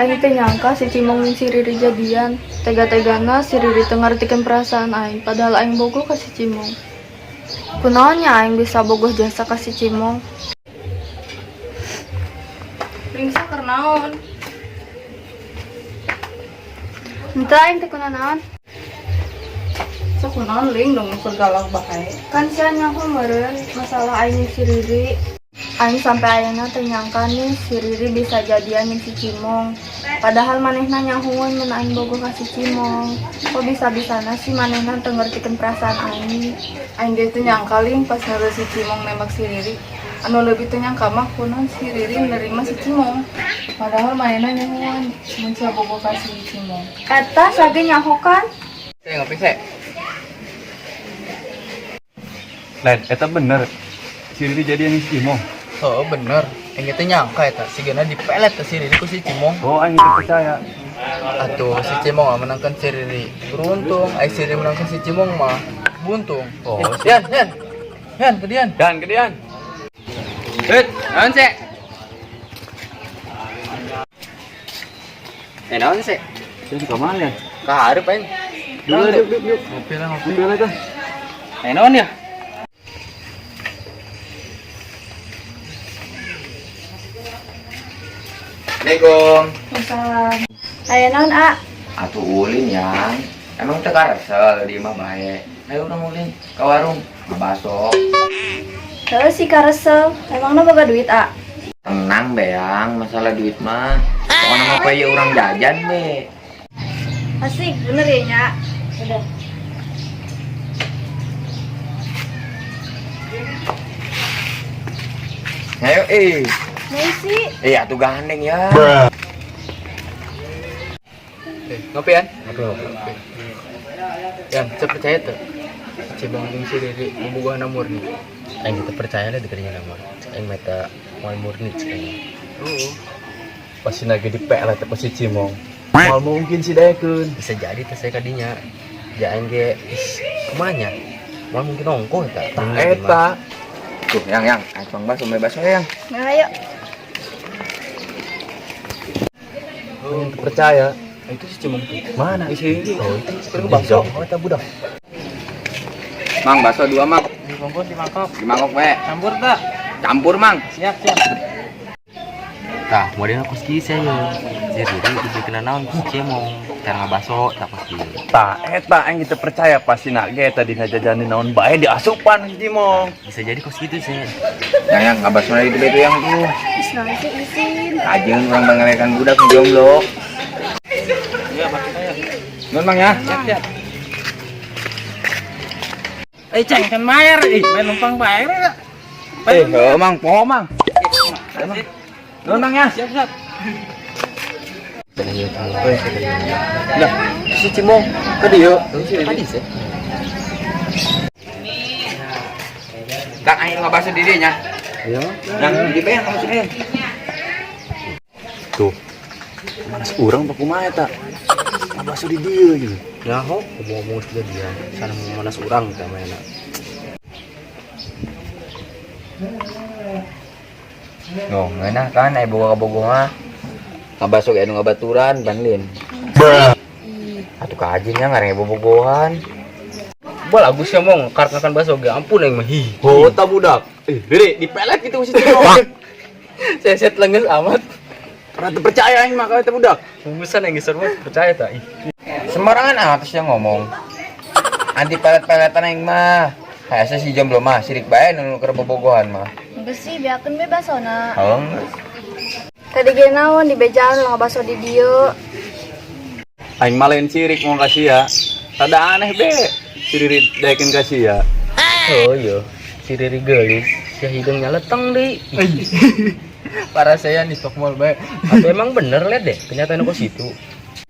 Aing teh nyangka si Cimong jeung si Riri jadian. Tega-tegana si Riri teu ngartikeun perasaan aing, padahal aing bogoh ka si Cimong. Kunaon nya aing bisa bogoh jasa ka si Cimong? Ringsa keur naon? Henteu, aing teh kunanaon. Sok kunaon, Ling, dong keur galau bae? Kan sia nyaho meureun masalah aing jeung si Riri. Aing sampai ayeuna teu nyangka nih si Riri bisa jadian jeung si Cimong. Padahal manehna nyahoeun mun aing bogoh ka si Cimong. Kok bisa-bisana sih manehna teu ngartikeun perasaan aing? Aing ge teu nyangka, Ling, pas ngeureuh si Cimong nembak si Riri. Anu leuwih teu nyangka mah kunaon si Riri nerima si Cimong. Padahal manehna nyahoeun mun sia bogoh ka si Cimong. Eta sia ge nyaho kan? Saya ngopi sih. Lain, eta bener. Si Riri jadian jeung si Cimong. Oh bener, aing teh nyangka eta sigana dipelet ke si Riri ku si Cimong. Oh, aing teu percaya. Atuh si Cimong mah menangkan si Riri. Beruntung, ai si Riri menangkan si Cimong mah buntung. Oh, Yan, Yan. Yan, kedian. Dan kedian. Hut, naon sih? Eh, naon sih? Jangan ke mana ya? Kaharep aing. Dulu, yuk, yuk, yuk. Ngopi lah, ngopi. Ngopi lah tah. Eh, naon ya? Assalamualaikum. Waalaikumsalam. Aya naon, A? Atuh ulin yang. Emang teu karesel di imah bae? Ayo urang ulin ke warung ngabaso. Heuh si karesel. Emangna boga duit, A? Tenang beang, masalah duit mah. Pokoknya mah apa ya urang jajan be. Asik, bener ya nya? Udah. Ayo eh. Misi. Eh atuh gandeng ya. Eh, ngopi yan? Ngopi, ngopi. Yan, saya percaya tuh. Si Cimong jeung si Riri bobogohna murni. Aing kita percaya lah dikerinya nama. Aing meta moal murni cek aing. Oh, Pasti nage dipelet teh pasti Cimong. Moal mungkin si daekeun. Bisa jadi teh saya kadinya. Ja aing ge is kumaha nya? Moal mungkin ongkoh eta. Tah eta. Tuh yang ayo bang baso beli baso yang. Nah, ayo. Aing teu percaya. Itu si Cimong tuh. Mana? Si Riri. Oh, itu Keur bakso. Oh, eta budak. Mang baso dua mang. Dibungkus di mangkok. Di mangkok we. Campur tak? Campur mang. Siap, siap. Tah, modelna kos kieu sia ye. Si Riri dibikin naon ku si Cimong. Cara ngabaso tah kos kieu. Tah eta aing teu percaya pasti nage eta dina jajanin naon bae diasupan si Cimong. Bisa jadi kos kitu sih. Yang yang ngabaso itu itu yang tuh. Is naon sih isin? Kajeun urang bangalekan budak nu jomblo. Iya, bakso saya. Nun mang ya. Siap, siap. Eh, ceng kan bayar, ih, main numpang bayar ya. Eh, heuh mang, poho mang. Nun mang ya. Siap, siap. Cenah ieu teh. Lah, si Cimong ke dieu. Tadi sih. Kang aing ngabaso di dieu nya. Iya. Yang di be kamu sini. Tuh. Manas urang apa kumaha eta? Ngabaso di dieu gitu. Nyaho, ngomong-ngomong kejadian. Sana manas urang teh mainna. Noh, ngeunah kan aya boga kabogoh mah. Ngabaso ge anu ngabaturan banlin. Atuh kajeun nya ngareng bobogohan. Bal agus ya mong karek makan bakso ge ampun aing mah hi. Oh, ta budak. Eh, Riri dipelet gitu si Cimong. Seset lenges amat. Pernah teu percaya aing mah ka eta budak. Bungkusan yang geser mah percaya tak ih. Sembarangan amat sih ngomong. Anti pelet-peletan aing mah. Hayasa si jomblo mah sirik bae nu keur bobogohan mah. Geus sih, beakeun be basona. Heuh. Tadi ge naon dibejaan lah baso di dieu. Aing mah lain sirik mau kasih ya. Rada aneh be. Si Riri daekeun ka sia. Oh iya, si Riri geulis, si hidungnya leteng di. Para saya nih stok mall bae. Atau emang bener lihat deh, kenyataan kok situ.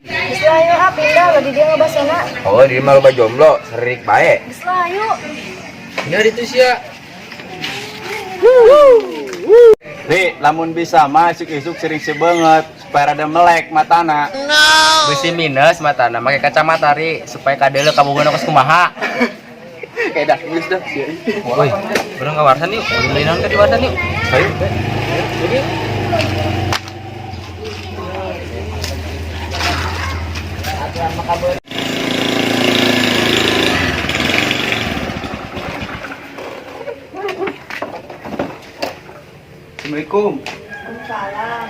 Geus lah ayo ah pindah lah di dieu ngabasona. Oh, di mah loba jomblo, serik bae. Geus lah ayo. Ya itu sih ya. Ri, lamun bisa mah isuk-isuk sering sebanget supaya rada melek matana. Besi minus matana, pakai kacamata ri supaya kadele kabogohna kos kumaha. Kayak dah, geus dah sia. Woi, urang ka warisan yuk, beli naon ka di warisan yuk. Ayo. Urang mah kabur. Assalamualaikum. Waalaikumsalam.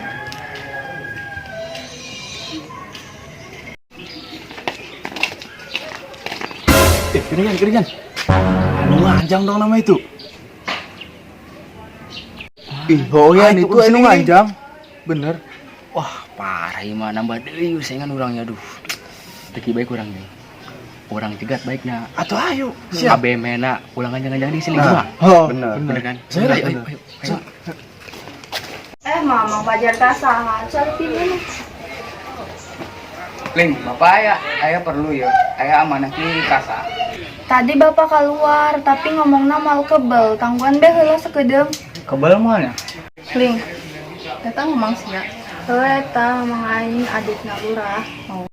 Eh, keringan, keringan. Anu nganjang dong nama itu. Ih, oh ya, Ah, itu itu anu sini. nganjang. Bener. Wah, parah ieu mah nambah deui saingan urang ya aduh. Teu baik urang nih. Urang cegat baiknya. Atau ayo, siap. Siap. Mena ulang anjang-anjang di sini Nah, mah. oh, Bener. Bener kan? Saya Ayo, ayo, bener. ayo, ayo. Eh, Mama Fajar teh saha? Cari pilih. Ling, bapak aya, aya perlu ya. Aya amanah ti kasa. Tadi bapak keluar, tapi ngomongna mal kebel. Tangguan be heula sakedeung. Kebel moal nya? Ling, eta ngomong sia. Heuh eta mamang aing adikna lurah.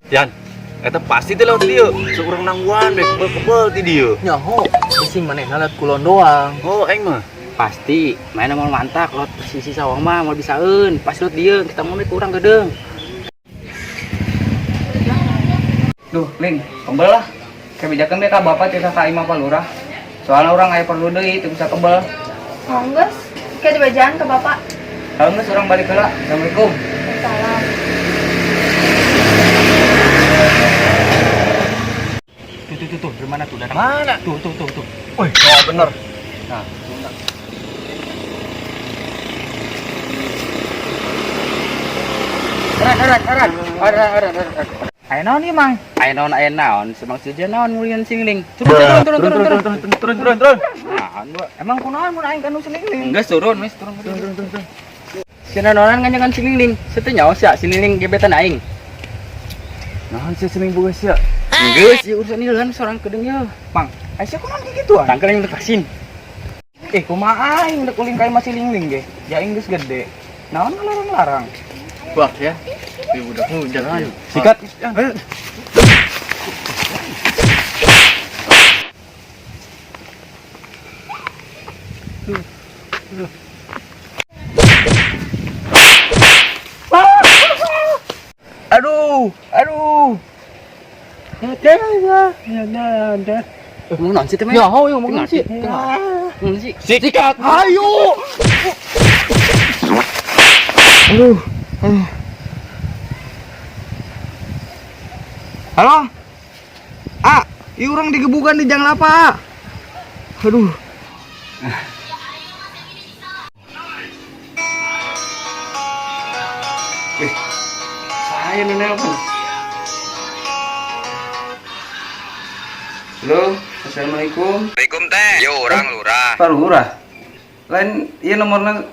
Yan, eta pasti teh lewat dieu. Seurang nangguan be kebel-kebel ti dieu. Nyaho, bising manehna liat kulon doang. Oh, aing mah. Pasti mainnya mau mantak lot sisi sawang mah mau bisaeun. Pasti lot dieu kita mau kurang gedeung. Duh, Ling, kebel lah. Kebijakan deh ka bapak ti ka imah Pak Lurah. Soalnya orang aya perlu deui teu bisa kebel. Oh, geus. Ke dibajaan ke bapak. Kalau geus urang balik heula. Assalamualaikum. Salam. Tuh tuh tuh tuh, dari mana tuh datang? Mana? Tuh tuh tuh tuh. Wih, oh bener. Nah, Erat, erat, erat. Erat, erat, erat. Aya naon ieu, Mang? Aya naon aya naon, semang seja naon mulian singling. Turun turun turun turun turun. turun, turun, turun, turun. Naon gua? Emang kunaon mun aing kanu selingling? Enggak turun, wis turun turun turun turun. Sia naonan nganjangan singling. Sete nyaho sia singling gebetan aing. Naon sia seneng boga sia? Geus, ieu urusan ieu kan sorang kedeung ye. Mang, aya sia kunaon kikituan? Tangkel yang vaksin. Eh, kumaha aing dek ulin ka imah si Lingling ge? Ja aing geus gede. Naon larang-larang? Wah, ya. Ih, budak jangan. Sikat. Ayo. Aduh, aduh. Ngomong naon sih teh? Nyaho, yang ngomong sih. Ngomong sih. Sikat. Ayo. Halo? Ah, ieu urang digebukan di Janglapa. Ah. Aduh. Wih, saya nu nelpon. Halo, assalamualaikum. Assalamualaikum teh. Yo orang lurah. Pak Lurah. Lain ieu nomorna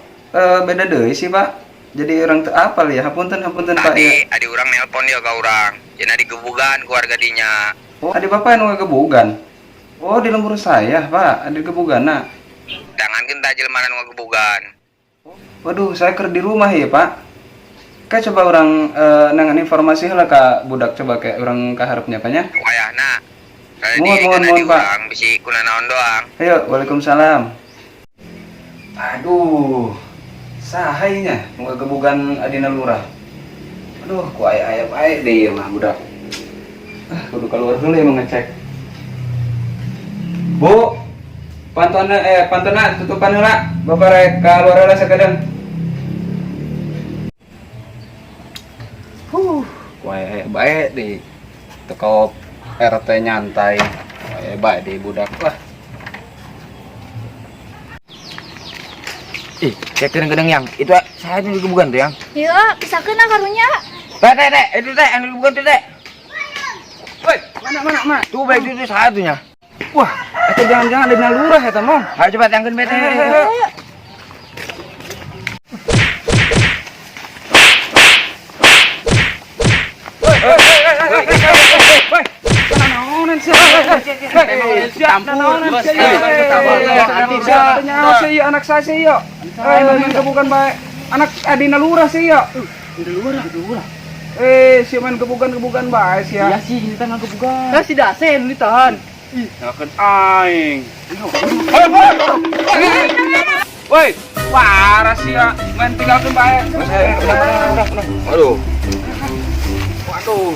beda deui sih, Pak. Jadi orang teu apal ya. Hapunten, hapunten Pak ya. Tadi adi urang nelpon dia ke urang. Cenah digebugan keluarga dinya. Oh, adik Bapak anu ngagebugan. Oh, di lembur saya, Pak. Adi gebugana. Dangankeun tah jelema nu ngagebugan. Waduh, saya keur di rumah ya, Pak. Kayak coba orang nangan informasi heula ka budak coba kayak orang kaharepnya Pak nya. Wayahna. Saya Mohon, di mohon, adi mohon, Pak. urang bisi kunanaon doang. Ayo, waalaikumsalam. Aduh, sahainya nu ngagebugan adina lurah. Aduh, ku aya aya bae deh ieu mah budak. Ah, kudu keluar dulu ya mengecek. Bu, pantona pantona tutupan heula. Bapak rek keluar heula sakedeung. Huh, ku aya aya bae deh. Teko RT nyantai. Ku aya bae deh budak lah. Ih, cek kedeung yang. Itu saya nu digebugan tuh yang. Iya, pisakeun ah karunya. Teh teh teh, itu teh anu digebugan tuh teh. Woi, mana mana mana? Tuh baik itu saya tuh nya. Wah, eta jangan-jangan ada lurah eta mong. Ayo coba tangkeun bete. Anak saya sih yo. Main gebukan bae. Anak adina lurah sih yo. Lurah. Eh, si main gebukan-gebukan bae sih ya. Iya sih, ini teh ngagebugan. Lah si Dasen ditahan. Nyalakeun aing. Woi, parah sih ya. Main tinggalkeun bae. Aduh. Waduh.